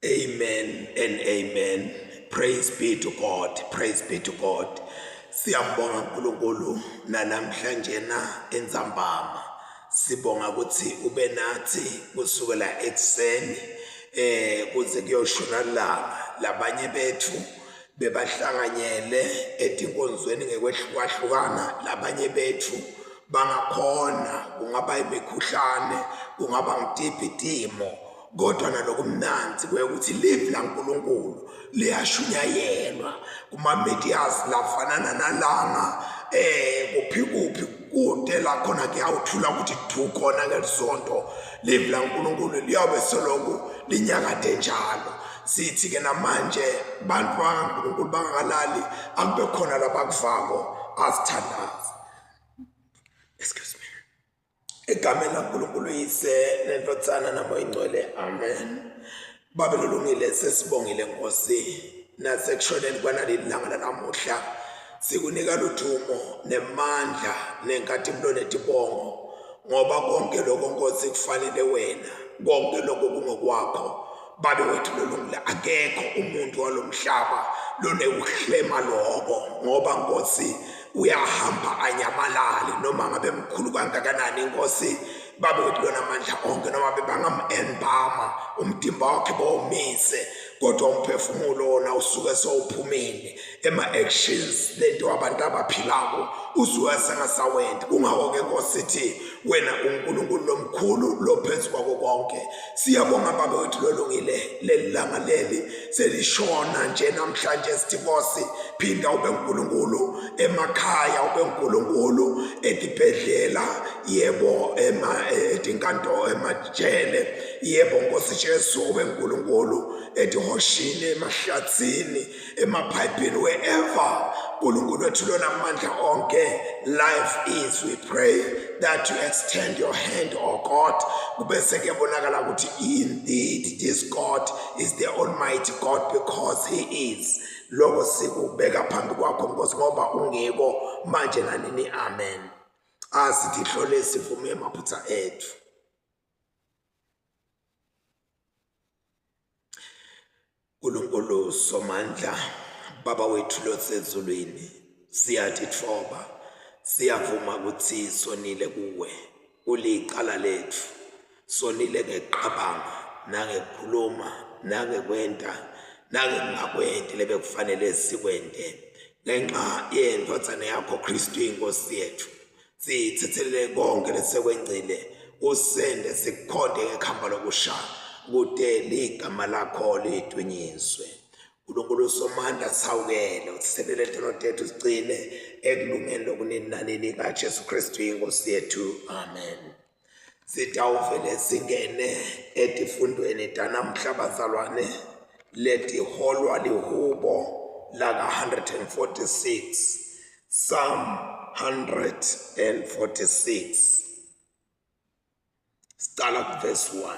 Amen and amen. Praise be to God. Praise be to God. Siyambonga uNkulunkulu nanamhlanje na enzambama. Sibonga ukuthi ube nathi kusukela ekuseni eh kuze kuyoshona ilanga. Labanye bethu bebahlanganyele etinkonzweni ngekwehlukahlukana labanye bethu bangakhona kungaba imikhuhlane kungaba ngitiphi timo kodwa nalokumnandzi kwekuthi livi laNkulunkulu liyashunyayelwa kuma-medias lafanana nalanga eh kuphi kuphi kude la khona kuyawuthula ukuthi thu khona ngelisonto livi laNkulunkulu liyobe seloku linyakade njalo sithi ke namanje bantu bakaNkulunkulu bangakalali akube khona labakuvako asithandaze excuse me Egameni laNkulunkulu Uyise neNdvodzana naMoya Ingcwele. Amen. Babe lolungile sesibongile Nkosi nasekushoneni kwanaleli langa lanamuhla sikunika ludumo nemandla nenkatimlo netibongo ngoba konke lokho Nkosi kufanele wena konke lokho kungokwakho babe wethu lolungile akekho umuntu walomhlaba lonekuhlema lokho ngoba Nkosi uyahamba anyamalale noma ngabe mkhulu kangakanani inkosi babe wethu lona amandla onke noma bebangam-embama umtimba wakhe bawumise kodwa umphefumulo wona usuke sowuphumile ema-actions lento abantu abaphilako usuke sengasawenti kungako-ke nkosi ithi wena unkulunkulu lomkhulu lophezu kwako konke siyabonga baba wethu lolungile leli langa leli selishona nje namhlanje sithi Nkosi phinda ube uNkulunkulu emakhaya ube uNkulunkulu etibhedlela yebo ema etinkantolo emajele yebo Nkosi Jesu ube uNkulunkulu etihoshini emahlathini emaphayiphini wherever uNkulunkulu wethu lona amandla onke life is we pray that you extend your hand oh God kube sekuyabonakala ukuthi indeed this God is the almighty God because he is lokho sikubeka phambi kwakho Nkosi ngoba ungiko manje nanini amen asithi hlole sivume amaphutha ethu Nkulunkulu Somandla, Baba wethu losezulwini, siyatitfoba, siyavuma ukuthi sonile kuwe, ulicala lethu. Sonile ngekuqabanga, nangekukhuluma, nangekwenta, nangekungakwenti lebekufanele sikwente ngenxa yendvodzana yakho Kristu inkosi yethu. Sithethelele konke lesekwengcile usende sikukhonde ngekhamba lokusha kude ligama lakho lidunyiswe. uNkulunkulu usomandla sihawukele usithethelele tono tethu sigcine ekulungeni lokunini nanini kaJesu Kristu inkosi yethu. Amen. Sitawuvele singene etifundweni tanamhla bazalwane letiholwa lihubo laka 146 Psalm 146 siqala kuverse 1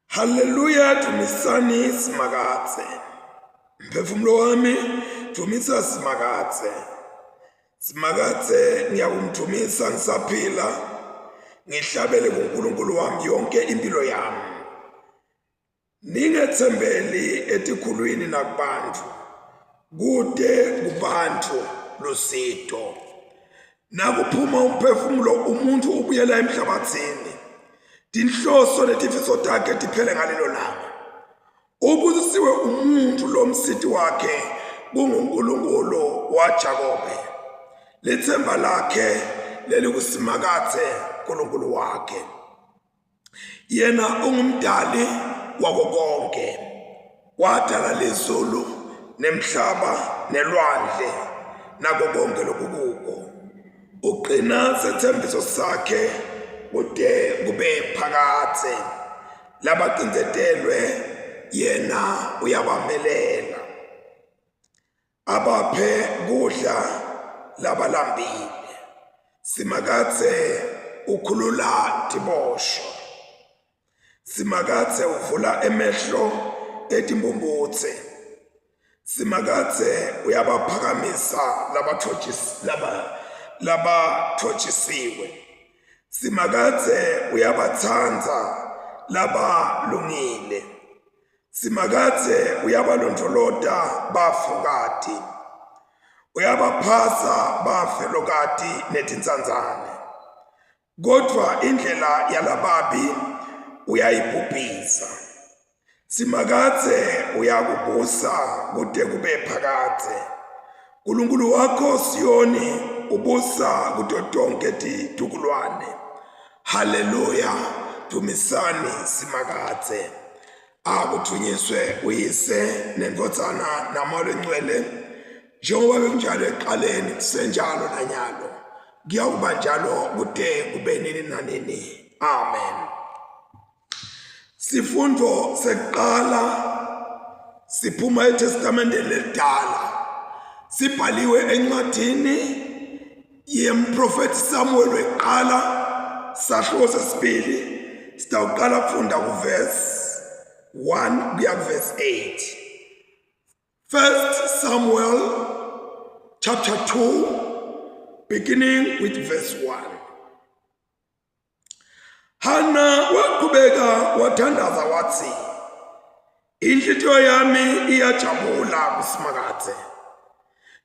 Haleluya dumisani Simakadze mphefumulo wami dumisa Simakadze Simakadze ngiyakumdumisa ngisaphila ngihlabele kuNkulunkulu wami yonke impilo yami Ningethembeli etikhulwini nakubantu, kude kubantu lusito. Nakuphuma umphefumulo umuntu ubuyela emhlabathini. Tinhloso netifiso takhe tiphele ngalelo langa. Ubusisiwe umuntu lomsiti wakhe kunguNkulunkulu waJakobe. Lithemba lakhe lelikusimakadze uNkulunkulu wakhe. Yena ungumdali wako konke, wadala lezulu nemhlaba nelwandle nako konke lokukuko. Uqina sethembiso sakhe kude kube phakadze. Labacindzetelwe yena uyabamelela. Abaphe kudla labalambile. Simakadze ukhulula tiboshwa. Simakadze uvula emehlo etimpumputse. Simakadze uyabaphakamisa labatfotjis laba labatfotjisiwe. Simakadze uyabatsandza labalungile. Simakadze uyabalondvolota bafokati, uyabaphasa bafelokati netintsandzane. Kodvwa indlela yalababi uyayibhubhisa. Simakadze uyakubusa kute kube phakadze. Nkulunkulu wakho Siyoni ubusa kuto tonke titukulwane. Haleluya, dumisani Simakadze. Akudvunyiswe uyise nendvodzana namoya longcwele njengoba bekunjalo ekuqaleni kusenjalo nanyalo kuyawuba njalo kute kube nini nanini. Amen. Sifundo sekuqala siphuma eTestamenteni lelidala sibhaliwe encwadini yemprofethi Samuel weqala sahluko sesibili sitawuqala kufunda kuvesi 1 kuya kuvesi 8. First Samuel chapter 2 beginning with verse 1. Hana waqhubeka wathandaza wathi, Inhlitiyo yami iyajabula kuSimakadze.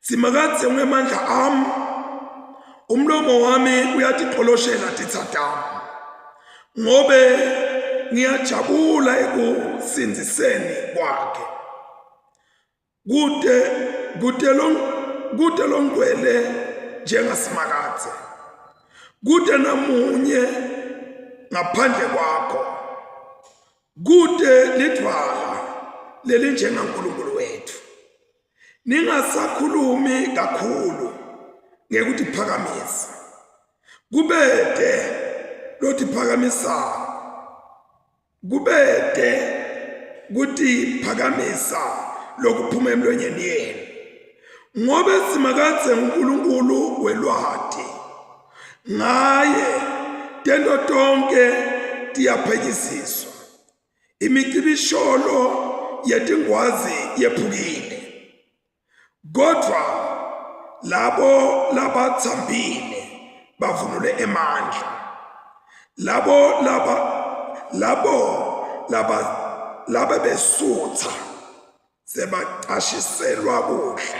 Simakadze ungemandla ami, umlomo wami uyatiqoloshela titsa tami. Ngobe ngiyajabula ekusindziseni kwakhe. Kute kute lo kute longcwele njengaSimakadze. Kute namunye ngaphandle kwakho. Kute lidvwala lelinjengaNkulunkulu wethu. Ningasakhulumi kakhulu ngekutiphakamisa. Kubete lotiphakamisako Kubete kutiphakamisa lokuphuma emlonyeni yenu, ngobe Simakadze nguNkulunkulu welwati. Ngaye tento tonke tiyaphenyisiswa, imicibisholo yetingwazi yephukile. Kodvwa labo labatsambile bavunule emandla, labo laba labo laba labebesutsa sebacashiselwa kudla,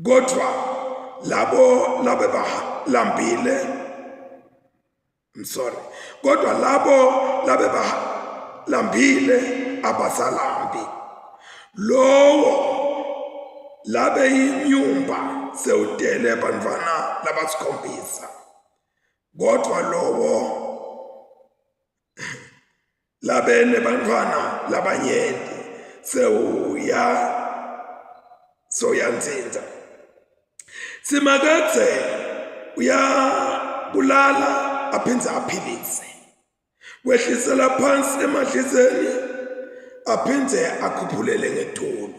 kodvwa labo labebalambile I'm sorry kodwa labo labebalambile abasalambi lowo labe inyumba sewutele bantfwana labasikhombisa kodwa lowo labe nebantfwana labanyenti sewuya soyantsintsa Simakadze uyabulala aphindze aphilise wehlisela phansi emadlizeni aphindze akhuphulele ngetulu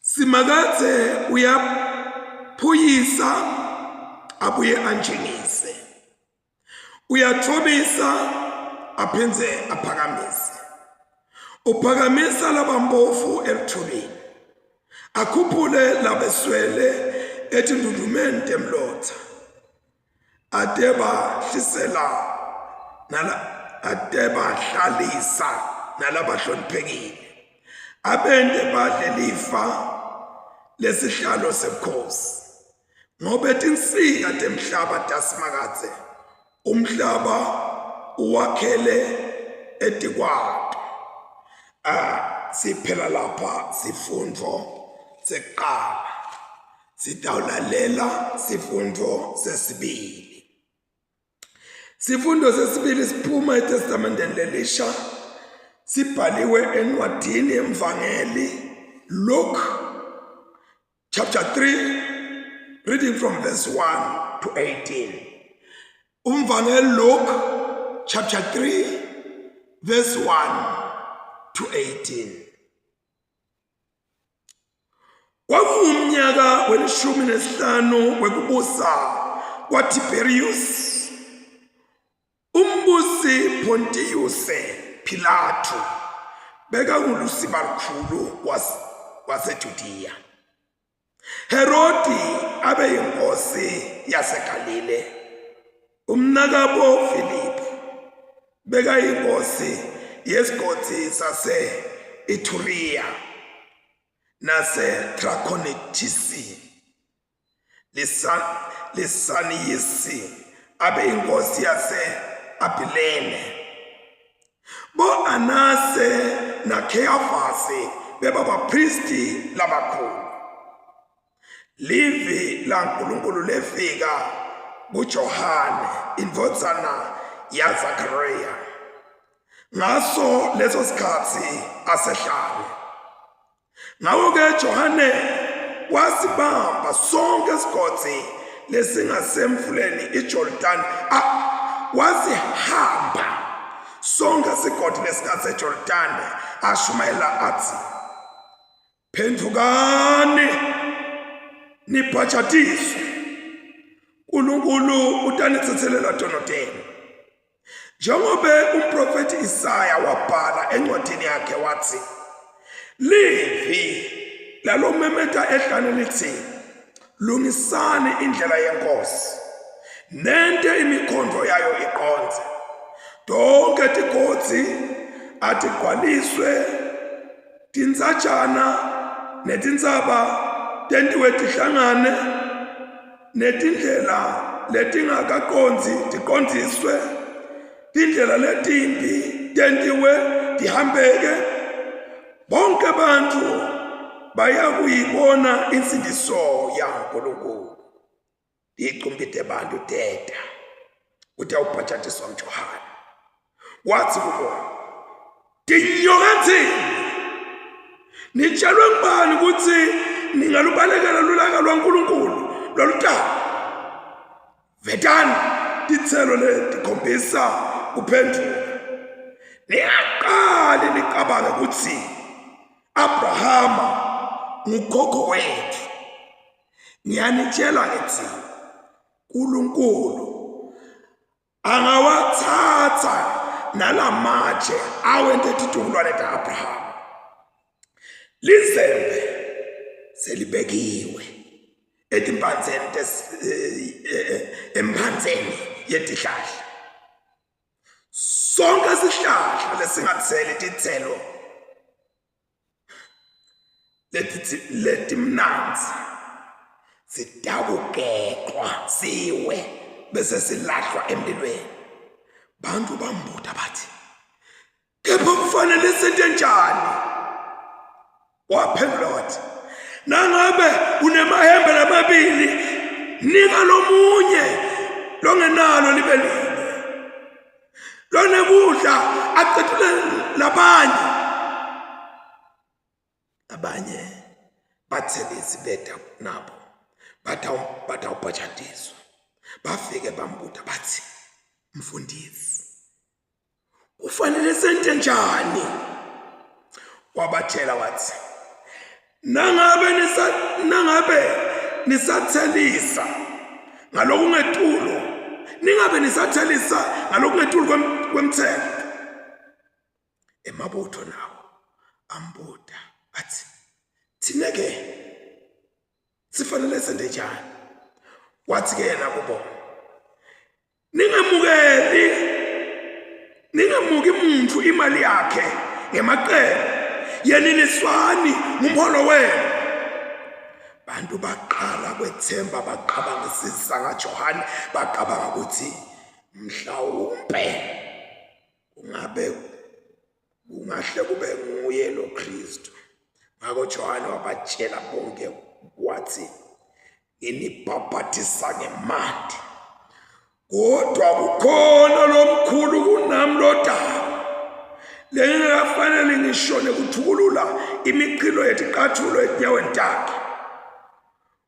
Simakadze uyaphuyisa abuye anjingise Uyathobisa aphindze aphakamise. Uphakamisa labampofu eluthulini, akhuphule labeswele etindundumeni temlotha, atebahlisela nala atebahlalisa nalabahloniphekile, abente badle lifa lesihlalo sebukhosi. Ngobe tinsika temhlaba taSimakadze, umhlaba uwakhele etikwato. Ah, siphela lapha sifundvo sekuqala. Sitawulalela sifundvo sesibili. Sifundo sesibili siphuma eTestamenteni lelisha sibhaliwe encwadini yemvangeli Luke chapter 3 reading from verse 1 to 18. Umvangeli Luke chapter 3 verse 1 to 18. Kwakuwumnyaka welishumi nesihlanu wekubusa kwaTiberius Umbusi Pontiyuse Pilatu bekangulusibalukhulu waseJudiya. Herodi abe yinkosi yaseGalile. Umnakabo Filipu bekayinkosi yesigodzi sase Ituriya nase Trakonitisi. Lisaniyisi abe inkosi yase Abilene. Bo Anase na Kheyafasi beba bapristi labakhulu. Livi laNkulunkulu lefika kuJohane indvodzana yaZakariya ngaso leso sikhatsi asehlane. Ngako-ke Johane wasibamba sonke isigodzi lesingasemfuleni iJordani, wasihamba sonke isigodi lesingaseJordani, ashumayela athi, Phendvukani nibhajatiswe, uNkulunkulu utanithethelela tono tenu. Njengobe umprofethi Isaya wabhala encwadini yakhe wathi, Livi lalomemeta ehlane lithi, lungisani indlela yenkosi, nente imikhondvo yayo iqondze. Tonke tigodzi atigcwaliswe tintsatjana netintsaba tentiwe tihlangane netindlela letingakaqondzi tiqondziswe tindlela letimbi tentiwe tihambeke bonke bantfu bayakuyibona insindiso yaNkulunkulu. Ticumbi tebantu teta kutawubhajatiswa nguJohane. Wathi kubo, tinyoka ntsini, nitshelwe ngubani kutsi ningalubalekela lulaka lwaNkulunkulu lolutako? Vetani titselo letikhombisa kuphendvuka. Ningaqali nicabange kutsi Abrahama ngukhokho wetfu. Ngiyanitshela ngithi uNkulunkulu angawathatha nalamatshe awente titukulwane ta-Abrahama. Lizembe selibekiwe etimpandzeni eh, eh, emphandzeni yetihlahla. Sonke sihlahla lesingatseli titselo letimnandzi sitakugecwa siwe bese silahlwa emlilweni. Bantu bambuta bathi, kepha kufanele sente njani? Waphendula wathi, nangabe unemahembe lamabili nika lomunye longenalo libe linye, lonekudla acetule labanye. Abanye bathelisi beta nabo batawubhajatiswa, bafike bambuta bathi, mfundisi, kufanele sente njani? Wabatshela wathi, nangabe nisa nangabe nisathelisa ngalokungetulu, ningabe nisathelisa ngalokungetulu kwemthetho. Emabutho nawo ambuta athi, thina ke sifanele sente njani? Wathi ke yena kubo, ningemukeli ningemuki muntu imali yakhe ngemaqembu, yeniniswani ngumholo wenu. Bantu baqala kwethemba, baqabangisisa ngaJohane, baqabanga ukuthi mhlawumpe kungabe kungahle kube nguye lo Kristu. Ngakho Johane wabatshela bonke wathi, nginibhabhadisa ngemanti, kodwa kukhona lomkhulu kunami lodaba lengingakafanele ngisho nekuthukulula imichilo yetiqathulo etinyaweni takhe.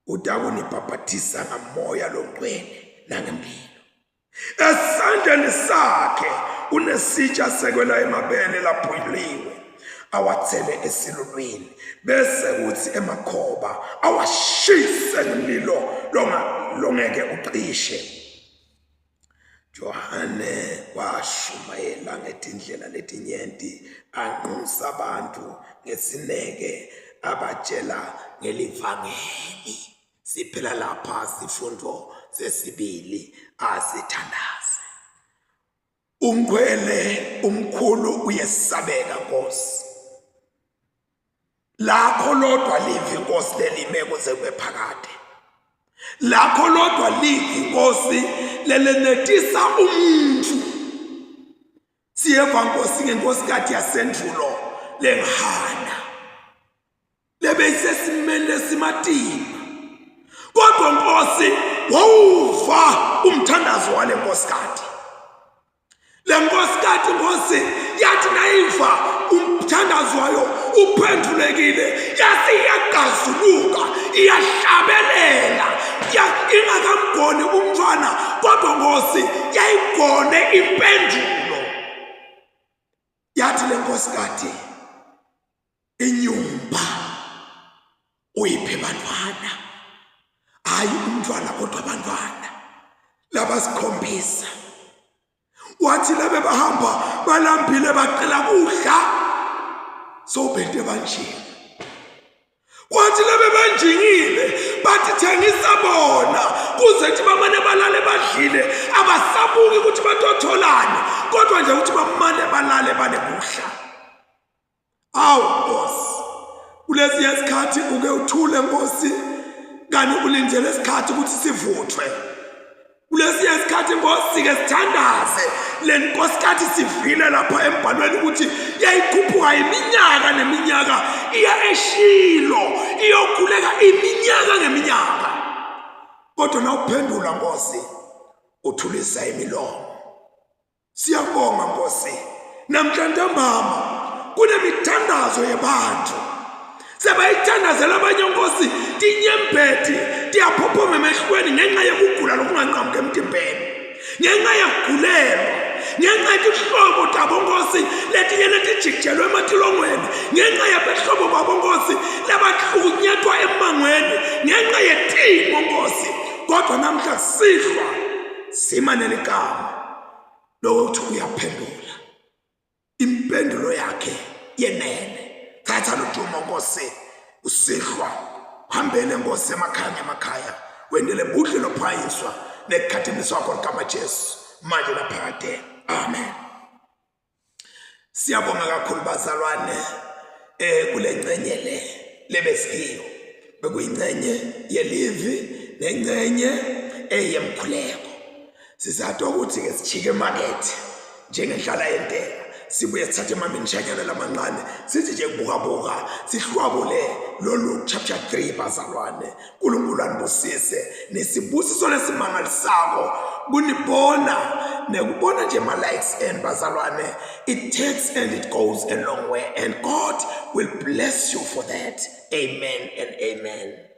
Utakunibhabhadisa ngamoya longcwele nangemlilo. Esandleni sakhe unesitsha sekwela emabele laphuliwe awathele esilulwini, bese kuthi emakhoba awashise ngomlilo longeke ucishe. Johane washumayela ngetindlela letinyenti, anxusa abantu ngesineke, abatshela ngelivangeli. Siphela lapha sifundo sesibili, asithandaze. Ungcwele umkhulu uyesabeka Nkosi. Lakho lodwa livi Nkosi lelime kuze kube phakade. Lakho lodwa livi Nkosi lelenetisa umuntu. Siyeva Nkosi ngenkosikati yasendulo lengihana. Lebeyisesimeni lesimatima. Kodwa Nkosi wawuva umthandazo wale nkosikati. Le nkosikati Nkosi yathi nayiva umthandazo wayo uphendulekile yase iyagazuluka iyahlabelela ingakamgoni umntwana kodwa Nkosi yayigone impendulo yathi le nkosikati inyumba uyiphe bantwana hayi umntwana kodwa abantwana labasikhombisa wathi labe bahamba balambile bacela kudla sobhente banjinga kwathi labe banjingile bathi thengisa bona kuze kuthi bamane balale badlile abasabuki ukuthi batotholani kodwa nje ukuthi bamane balale banekudla Awu Nkosi, kuleziya isikhathi uke uthule Nkosi, kani ulindele isikhathi ukuthi sivuthwe. Kulesiya isikhathi Nkosi ke sithandaze le nkosikhathi sivile lapha embhalweni ukuthi yayikhuphuka iminyaka neminyaka iya eShilo iyokhuleka iminyaka ngeminyaka. Kodwa nawuphendula Nkosi uthulisa imilomo. Siyabonga Nkosi. Namhla ntambama kunemithandazo yebantu. Sebayithandazela abanye Nkosi tinyembeti tiyaphophoma emehlweni ngenxa yokugula lokunganqamuki emtimbeni. Ngenxa yokugulelwa ngenxa yetihlobo tabo Nkosi letinye letijikijelwe ematilongweni ngenxa yabehlobo babo Nkosi labahlukunyetwa emangweni ngenxa yetimo Nkosi kodwa namhla kusihlwa sima neligama lokuthi uyaphendula impendulo yakhe yenene thatha ludumo nkosi usihlwa hambele nkosi emakhaya ngemakhaya wendele buhle lophayiswa nekukhathimiswa kwakho ligama Jesu manje naphakade amen Siyabonga kakhulu bazalwane eh kule ngcenye le lebesikiyo bekuyingcenye yelivi nengcenye eyemkhuleko sizathu ukuthi ke sijike emakethe njengenhlala yentela sibuye sithathe emaminishanyana lamancane sithi nje kubukabuka sihlwabule lolu chapter 3 bazalwane uNkulunkulu anibusise nesibusiso lesimangalisako kunibona nekubona nje ma-likes and bazalwane it takes and it goes a long way and God will bless you for that amen and amen.